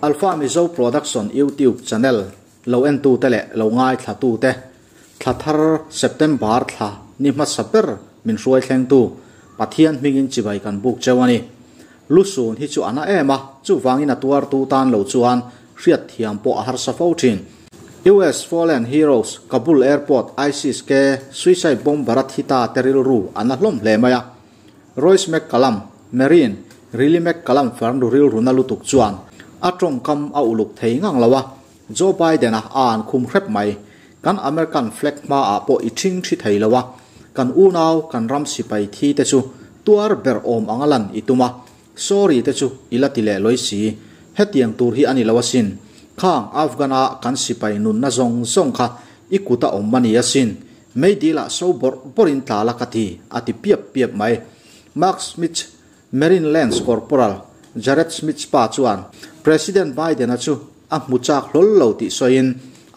Alpha Mizo Production YouTube channel lo entute leh lo ngaithlatute, thla thar September thla ni hmasa ber min hruai thlengtu Pathian hmingin chibai kan buk cheu a ni. Lusun hi chu a na em a, chuvangin a tuartu tan lo chuan hriatthiam pawh a harsa fo thin. US Fallen Heroes Kabul Airport ISIS ke suicide bomber a thi ta te rilru a na hlawm hle mai a. Royce McCallum, Marine, Riley McCallum farnu rilru na lutuk chuan a tawngkam a uluk thei ngang lo a, Joe Biden-a a an khum hrep mai. Kan American flag hmaah pawh i ṭhing ṭhi thei lo a, kan unau, kan ram sipai thi te chu tuar ber awm anga lan i tum a, sorry te chu i la ti leh lawi si. Hetiang tur hi a ni lo asin. Khang Afghan-a kan sipai nunna zawng zawng kha i kut a awm a ni asin. Meidil ah so bawrh bawrhin tla la ka ti, a ti piap piap mai. Mark Smith, Marine Lance Corporal Jared Smith pa chuan President Biden-a chu a hmu chak hlawl lo tih sawiin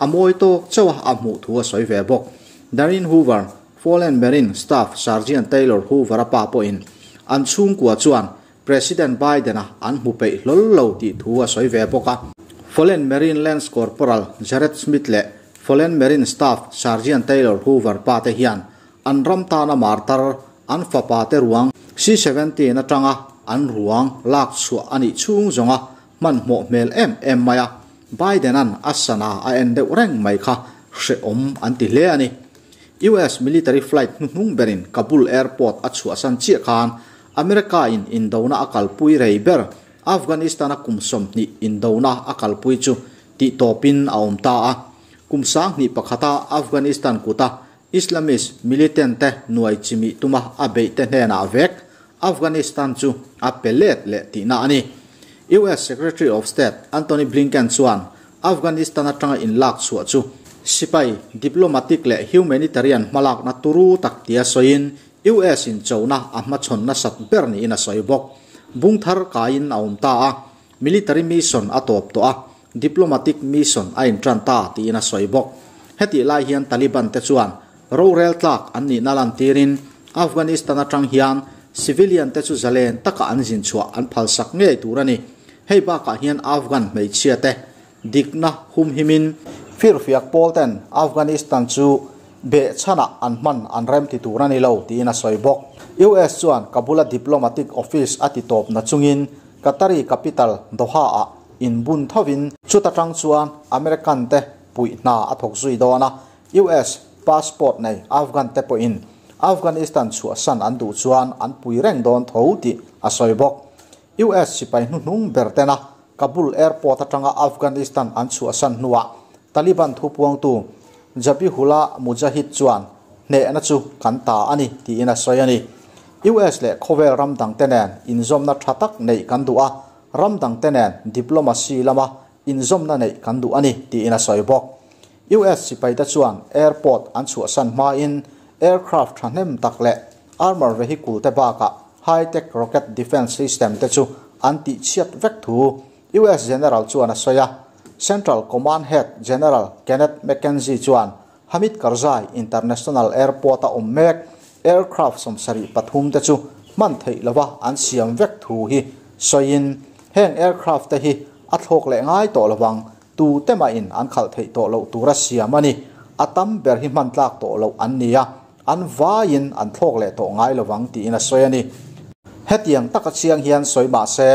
a mawi tawk chauh a a hmuh thu a sawi ve bawk. Darin Hoover, Fallen Marine Staff Sergeant Taylor Hoover-a pa pawhin an chhungkua chuan President Biden-a an hmu peih hlawl lo tih thu a sawi ve bawk a. Fallen Marine Lance Corporal Jared Smith leh Fallen Marine Staff Sergeant Taylor Hoover pa te hian an ram tana martar an fapa te ruang C-17 atanga an ruang lak chhuah a nih chhung zawnga hmanhmawh hmel em em mai a, Biden-a'n a sana a en deuh reng mai kha hrehawm an ti hle a ni. US military flight hnuhnung berin Kabul airport a chhuahsan chiah khan America in indona a kalpui rei ber Afghanistan a kum 20 indona a kalpui chu tih tawpin a awm ta a. Kum 2001 a Afghanistan kuta Islamist militant te nuai chimih tuma a beih te hnenah vek Afghanistan chu a pe let leh tihna a ni. US Secretary of State Antony Blinken chuan Afghanistan atanga inlak chhuah chu sipai, diplomatic leh humanitarian hmalakna turu tak tia sawiin US in chona a hmachhawn nasat ber niin a sawi bawk. Bung thar kaiin a awm ta a, military mission a tawp tawh a, diplomatic mission a intan ta tiin a sawi bawk. Hetih lai hian Taliban te chuan rorel tlak an nihna lantirin Afghanistan atang hian civilian te chu zalen taka an zin chhuah an phalsak ngei tur a ni. Hei bakah hian Afghan hmeichhia te dikna humhimin firfiak pawl ten Afghanistan chu behchhanah an hman an rem ti tur a ni lo tiin a sawi bawk. US chuan Kabul-a diplomatic office a ti tawp na chungin Qatari capital Doha-ah inbun thovin chuta tang chuan American te puih hna a thawk zui dawn a, US passport nei Afghan te pawhin Afghanistan chhuahsan an duh chuan an pui reng dawn tho tih a sawi bawk. US sipai hnuhnung ber tena Kabul airport atanga Afghanistan an chhuahsan hnuah Taliban thupuangtu Zabihullah Mujahid chuan hnehna chu kan ta a ni tiin a sawi a ni. US leh khawvel ram dangte nen inzawmna tha tak neih kan duh a, ram dangte nen diplomacy lama inzawmna neih kan duh a ni tiin a sawi bawk. US sipaite chuan airport an chhuahsan hmain aircraft thahnem tak leh armor vehicle te bakah high-tech rocket defense system te chu an tihchhiat vek thu US General chuan a sawi a. Central Command Head General Kenneth McKenzie chuan Hamid Karzai International Airport a awm mek aircraft 73 te chu hman theih lova an siam vek thu hi sawiin heng aircraft te hi a thlawk leh ngai tawh lovang tu tema in an khalh theih tawh loh tura siam a ni. A tam ber hi hman tlak tawh loh an ni a, an vaiin an thlawk leh tawh ngai lovang tiin a sawi a ni. Hetiang taka chiang hian sawi mah se,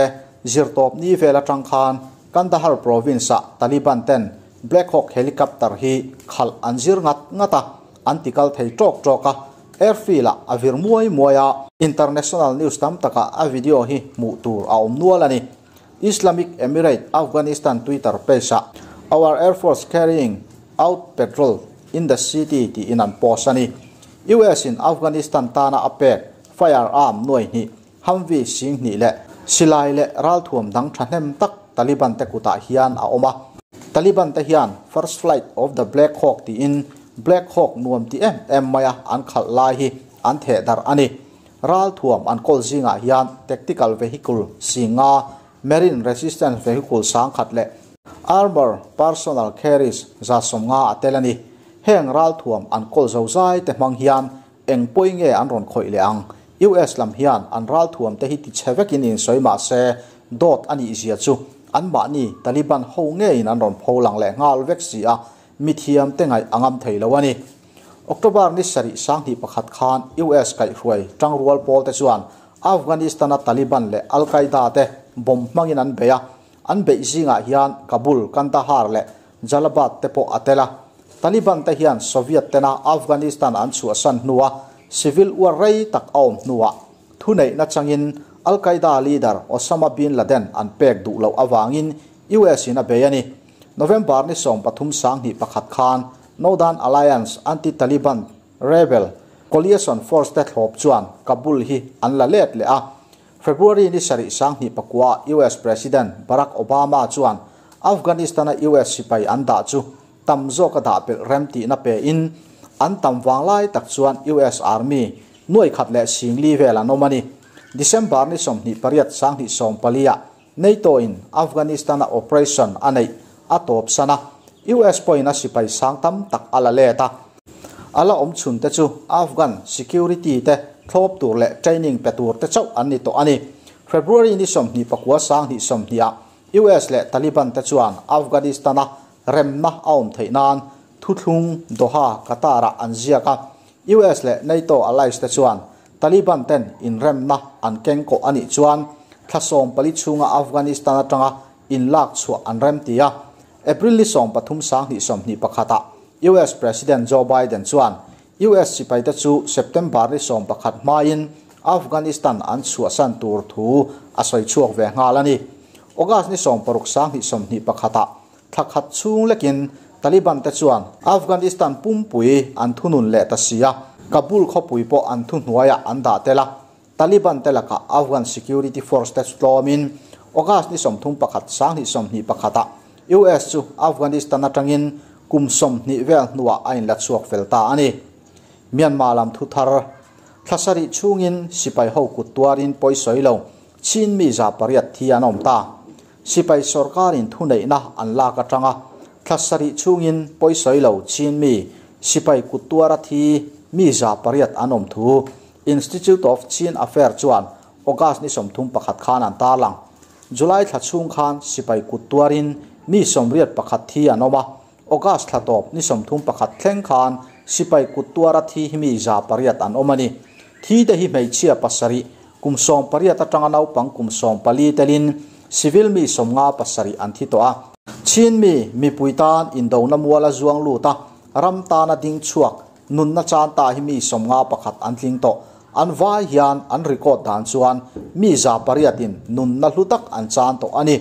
zirtawp ni vel atang khan Kandahar province-ah Taliban ten Black Hawk helicopter hi khalh an zir ngat ngat a, an tikal thei tawk tawk a, airfield-ah a vir muai muai a. International news tam takah a video hi hmuh tur a awm nual a ni. Islamic Emirate Afghanistan Twitter page-ah Our Air Force carrying out patrol in the city tiin an post a ni. US in Afghanistan tana a pek firearm nuai hnih, Humvee 20,000 leh silai leh ralthuam dang thahnem tak Taliban te kutah hian a awm a. Taliban te hian First Flight of the Black Hawk tiin Black Hawk nuam ti em em maia an khalh lai hi an theh darh a ni. Ralthuam an kawl zingah hian tactical vehicle 50,000, marine resistance vehicle 1,000 leh armor personal carriers 150 a tel a ni. Heng ralthuam an kawl zozai te hmang hian eng pawi nge an rawn khawih leh ang. US lam hian an ralthuam te hi ti che vekin in sawi mah se dawt a nih zia chu Anmahni Taliban ho ngeiin an rawn pho lang leh nghal vek si a, mithiam te ngaih a ngam thei lo a ni. October ni sarih 2001 khan US kaihhruai tangrual pawl te chuan Afghanistan-a Taliban leh Al-Qaeda te bomb hmangin an bei a, an beih zingah hian Kabul, Kandahar leh Jalabad te pawh a tel a. Taliban te hian Soviet tena Afghanistan an chhuahsan hnua civil war rei tak a awm hnuah thuneihna changin Al-Qaeda leader Osama bin Laden an pek duh loh avangin US in a bei a ni. November ni 13 2001 khan Northern Alliance anti-Taliban rebel coalition force te thlawp chuan Kabul hi an la let leh a. February ni sarih 2009 US President Barack Obama chuan Afghanistan-a US sipai an dah chu tam zawk a dah pelh rem tihna pe in an tam vang lai tak chuan US Army nuai khat leh singli vel an awm a ni. December ni 28 2014 ah NATO in Afghanistan-a operation a neih a tawp sana US pawhin a sipai sang tam tak a la let a. A la awm chhun te chu Afghan security te thlawp tur leh training pe tur te chauh an ni tawh a ni. February ni 29 2020 ah US leh Taliban te chuan Afghanistan-a remna a awm theih nan thuthlung Doha, Qatar-ah an ziak a. US leh NATO allies te chuan Taliban ten inremna an keng kawh a nih chuan thla 14 chhunga Afghanistan atanga inlak chhuah an rem ti a. April ni 13 2021 ah US President Joe Biden chuan US sipai te chu September ni 11 hmain Afghanistan an chhuahsan tur thu a sawi chhuak ve nghal a ni. August ni 16 2021 ah thla khat chhung lekin Taliban te chuan Afghanistan pumpui an thunun leh ta si a, Kabul khawpui pawh an thu hnuaiah an dah tel a. Taliban te lakah Afghan Security Force te chu tlawmin August ni 31 2021 ah US chu Afghanistan atangin kum 20 vel hnuah a inla chhuak fel ta a ni. Myanmar lam thu thar thla sarih chhungin sipai ho kut tuarin pawi sawi lo Chin mi za pariat thi an awm ta. Sipai sorkarin thuneihna an lak atanga thla sarih chhungin pawi sawi lo Chin mi sipai kut tuara thi mi za pariat an awm thu Institute of Chin Affairs chuan August ni 31 khan an tarlang. July thla chhung khan sipai kut tuarin mi 81 thi an awm a. August thla tawp ni 31 thleng khan sipai kut tuara thi hi mi za pariat an awm a ni. Thi te hi hmeichhia pasarih kum 18 atanga naupang kum 14 telin civil mi 57 an thi tawh a. Chin mi mipui tan indona muala zuang luta ram tana ding chhuak nunna chan ta hi mi 51 an tling tawh. An vai hian an record dan chuan mi za pariatin nunna hlu tak an chan tawh a ni.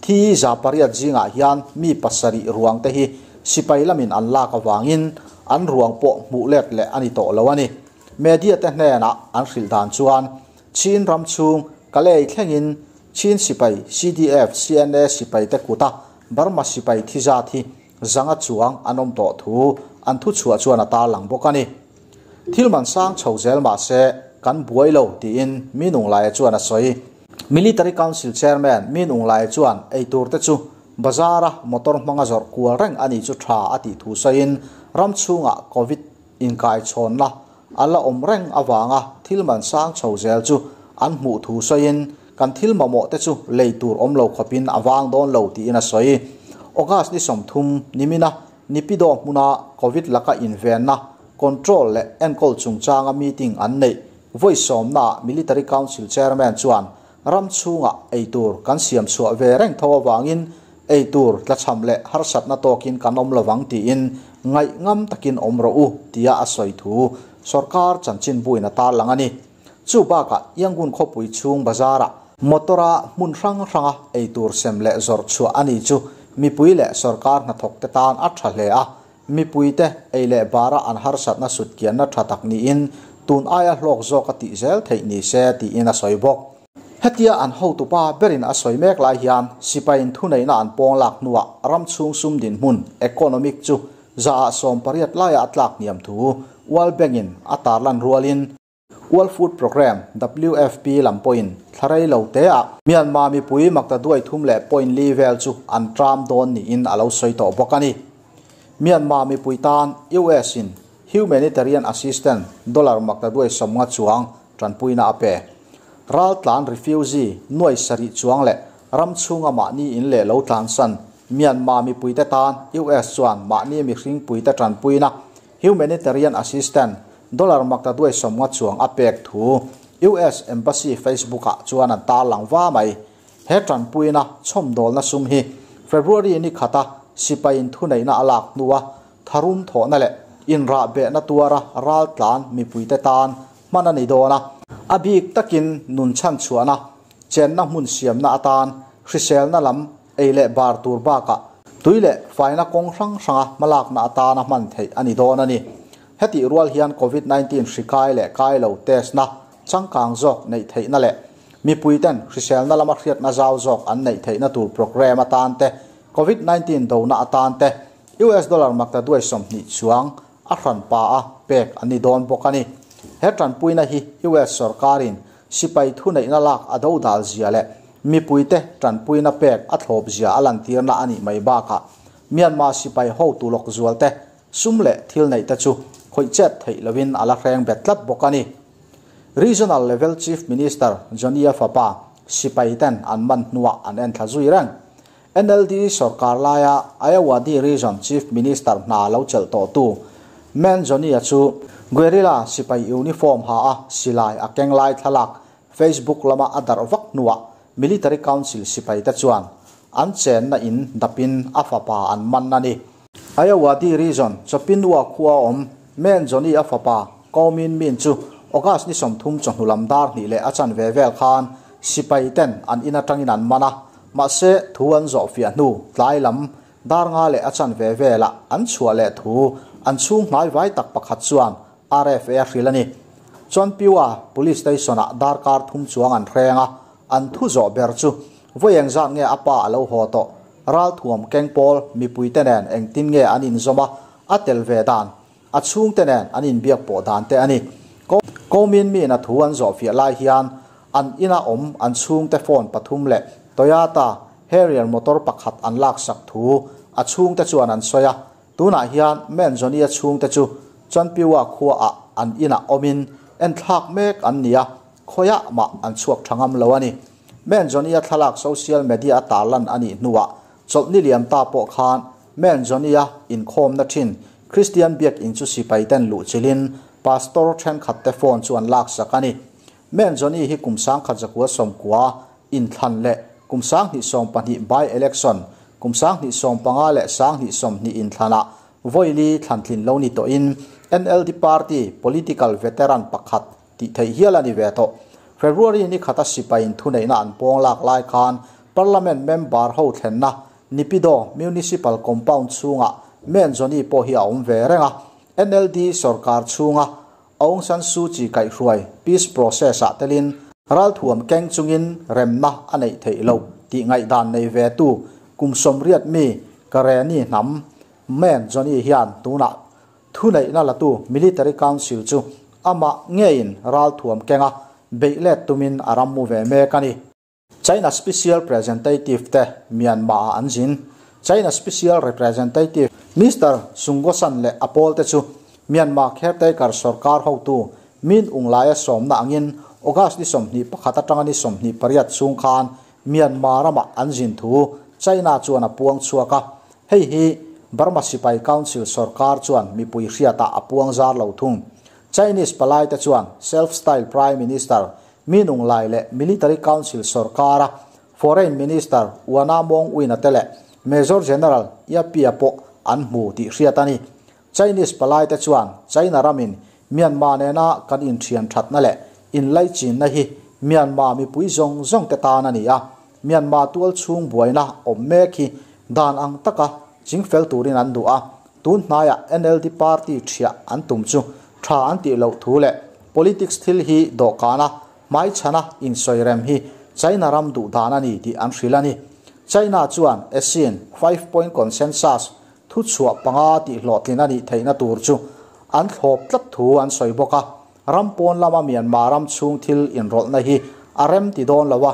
Thi za pariat zingah hian mi pasarih ruang te hi sipai lamin an lak awangin an ruang pawh hmuh let leh a ni tawh lo a ni. Media te hnenah an hrilh dan chuan Chin ram chhung Kalay thlengin Chin sipai CDF CNA sipai te kuta Burma sipai thi zat hi zanga chuang an awm tawh thu an thu chhuah chuan a tarlang bawk a ni. Thil man sang chho zel mah se kan buai lo tiin Min Aung Hlaing chuan a sawi. Military Council Chairman Min Aung Hlaing chuan eitur te chu bazara motor hmanga zawrh kual reng a ni chu tha a tih thu sawiin ram chhungah COVID inkai chhawnna a la awm reng awanga thil man sang chho zel chu an hmuh thu sawiin kan thil mamawh te chu lei tur awm lo khawpin a vang dawn lo tiin a sawi. August ni 30 nimina Nipido hmuna COVID laka invenna control leh enkawl chungchanga meeting an neih vawi sawmna Military Council Chairman chuan ram chhungah eitur kan siam chhuah ve reng tho awangin eitur tlachham leh harsatna tawkin kan awm lovang tiin ngaih ngam takin awm rawh u tia a sawi thu sarkar chanchin buin a tarlang a ni. Chu bakah Yangon khawpui chhung bazara motora hmun hrang hranga eitur sem leh zawrh chhuah a ni chu mipui leh sarkar hnathawk te tan a tha hle a. Mipui te ei leh bara an harsatna sut kianna tha tak niin tun aia hlawk zawk a tih zel theih ni se tiin a sawi bawk. Hetia an hotupa berin a sawi mek lai hian sipain thuneihna an pawng lak hnuah ram chhung sum din hmun economic chu za ah 18 laia a tlak hniam thu World Bank-in a tarlan rualin World Food Program WFP lam pawhin thlarei lo te ah Myanmar mipui makta duai thum leh point li vel chu an tram dawn niin a lo sawi tawh bawk a ni. Myanmar mipui tan US in humanitarian assistance dollar makta duai 50 chuang tanpuina a pe. Ral tlan refugee nuai sarih chuang leh ram chhunga mahni in leh lo tlansan Myanmar mipuite tan US chuan mahni mihring puite tanpuina humanitarian assistance dollar maktaduai 50 chuang a pek thu US Embassy Facebook ah chuan an tarlang va mai. He tanpuina chhawmdawlna sum hi February ni khata sipai in thuneihna a lak hnua tharum thawhna leh inrahbehna tuara ral tlan mipuite tan hman a ni dawn a. A bik takin nun chhan chhuahna, chenna hmun siamna atan, hriselna lam ei leh bar tur bakah tui leh faina kawng hrang hranga hmalakna atana hman theih a ni dawn a ni. Heti rual hian COVID-19 hri kai leh kai lo test na changkang zawk neih theihna leh mipuiten hriselna lama hriatna zau zawk an neih theihna tur program atan te, COVID-19 dona atan te US dollar maktaduai 20 chuang a hran pa a pek an ni dawn bawk a ni. He tanpuina hi US sarkarin sipai thuneihna lak a do dal zia leh mipuite tanpuina pek a thlawp zia a lantirna a nih mai bakah Myanmar sipai ho tulawk zual te sum leh thil neih te chu khawih chet theih lovin a la hreng bet tlat bawk a ni. Regional level Chief Minister Johnny-a fapa sipai ten an man hnuah an en thla zui reng. NLD sarkar laia Ayeyarwady Region Chief Minister hna lo chelh tawh tu Men Johnny-a chu guerrilla sipai uniform ha a silai a keng lai thlalak Facebook lama a darh vak hnuah Military Council sipai te chuan an chenna in dapin a fapa an man a ni. Ayeyarwady Region Chawpinua khua awm Men Johnny-a fapa Ko Min Min chu August ni 30 chawhnu lam dar hnih leh a chan ve vel khan sipai ten an in atangin an man a. Mahse thu an zawh fiah hnu tlai lam dar nga leh a chan ve velah an chhuah leh thu an chhung hnai vai tak pakhat chuan RFA a hrilh a ni. Chawnpiua Police Station ah darkar thum chuang an hreng a, an thu zawh ber chu vawieng zat nge a pa a lo haw tawh, ralthuam keng pawl mipuite nen engtin nge an inzawm a, a tel ve dan, a chhungte nen an inbiak pawh dan te a ni. Ko Min Min a thu an zawh fiah lai hian an ina awm an chhungte phone pathum leh Toyota Harrier motor pakhat an laksak thu a chhungte chuan an sawi a. Tunah hian Men Johnny-a chhungte chu Chawnpiua khuaah an inah awmin enthlak mek an ni a, khawiah mah an chhuak tha ngam lo a ni. Men Johnny-a thlalak social media a tarlan a nih hnuah chawlhni liam ta pawh khan Men Johnny-a inkhawmna thin Christian biak in chu sipai ten luh chilhin pastor thenkhat te phone chu an laksak a ni. Men Johnny hi kum 1990 inthlan leh kum 2012 by election, kum 2015 leh 2020 inthlanah vawiili thlantlin lo ni tawhin NLD party political veteran pakhat tih theih hial a ni ve tawh. February ni khata sipai in thuneihna an pawng lak lai khan parliament member ho thlenna Naypyidaw Municipal Compound chhungah Men Johnny pawh hi a awm ve reng a. NLD sarkar chhunga Aung San Suu Kyi kaihhruai peace process ah telin ralthuam keng chungin remna a neih theih loh tih ngaihdan nei ve tu kum 80 mi Karenni hnam Men Johnny hian tunah thuneihna latu Military Council chu amah ngein ralthuam kenga beihlet tumin a ram mu ve mek a ni. China Special Representative te Myanmar ah an zin. China Special Representative Mr. Sun Guosan leh a pawl te chu Myanmar caretaker sarkar hotu Min Aung Hlaing a sawmna angin August ni 21 atanga ni 28 chhung khan Myanmar ramah an zin thu China chuan a puang chhuak a. Hei hi Burma Sipai Council sarkar chuan mipui hriatah a puang zar lo thung. Chinese palai te chuan self-style Prime Minister Min Aung Hlaing leh Military Council sarkara Foreign Minister Wunna Maung Win-a te leh Major General Ye Pyatt pawh an hmu tih hriat a ni. Chinese palai te chuan China ramin Myanmar nena kan inthian thatna leh inlaichinna hi Myanmar mipui zawng zawng te tan a ni a. Myanmar tual chhung buaina awm mek hi dan ang taka chingfel turin an duh a. Tun hnaiah NLD party thiah an tum chu tha an tih loh thu leh politics thil hi dawhkana hmaichhana insawi rem hi China ram duh dan a ni tih an hrilh a ni. China chuan ASEAN 5-point consensus thu chhuah panga tih hlawhtlin a nih theihna tur chu an thlawp tlat thu an sawi bawk a. Ram pawn lama Myanmar ram chhung thil inrawlhna hi a rem ti dawn lo a.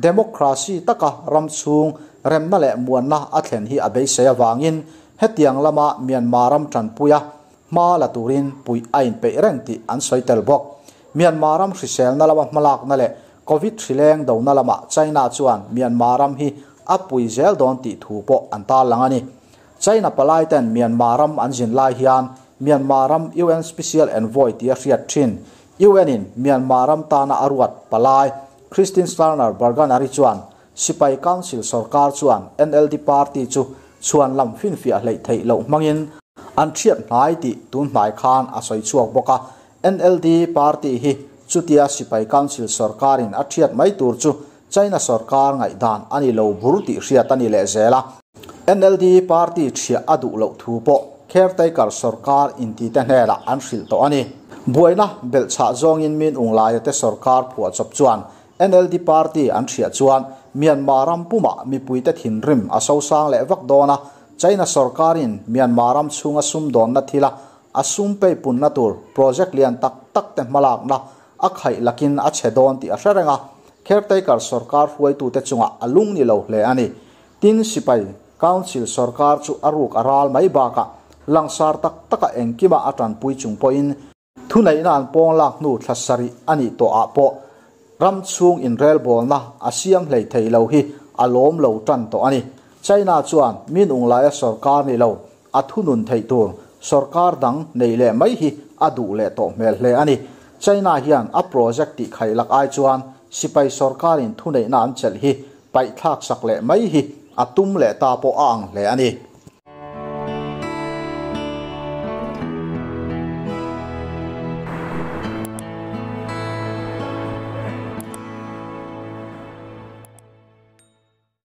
Democracy taka ram chhung remna leh muanna a thlen hi a beisei awangin hetiang lama Myanmar ram tanpuia hma la turin pui a inpeih reng tih an sawi tel bawk. Myanmar ram hriselna lama hmalakna leh Covid hrileng dona lamah China chuan Myanmar ram hi a pui zel dawn tih thu pawh an tarlang a ni. China palai ten Myanmar ram an zin lai hian Myanmar ram UN Special Envoy tia hriat thin UN in Myanmar ram tana a ruat palai Christine Schraner Burgener-i chuan Sipai Council sorkar chuan NLD party chu chhuan lam finfiah hleih theih loh hmangin an thiat hnai tih tun hnai khan a sawi chhuak bawk a. NLD party hi chutia Sipai Council sorkarin a thiat mai tur chu China sorkar ngaihdan a ni lo bur tih hriat a ni leh zel a. NLD party thiah a duh loh thu pawh caretaker sorkar intite hnenah an hrilh tawh a ni. Buaina belhchhah zawngin Min Aung Hlaia te sorkar phuahchawp chuan NLD party an thiah chuan Myanmar ram pumah mipuite thinrim a sosang leh vak dawn a, China sorkarin Myanmar ram chhunga sumdawnna thila a sum pei punna tur project lian tak tak te hmalakna a khaih lakin a chhe dawn tih a hre reng a, caretaker sorkar hruaitute chungah a lung ni lo hle a ni. Tin, Sipai Council sorkar chu a ruk a ral mai bakah langsar tak taka engkima a tanpui chung pawhin Thuneihna an pawng lak hnu thla sarih a nih tawh ah pawh ram chhung inrelbawlna a siam hlei thei lo hi a lawm lo tan tawh a ni. China chuan Min Aung Hlaia sorkar ni lo a thunun theih tur sorkar dang nei leh mai hi a duh leh tawh hmel hle a ni. China hian a project tih khaih lak ai chuan sipai sorkarin thuneihna an chelh hi paihthlak sak leh mai hi a tum leh ta pawh a ang hle a ni.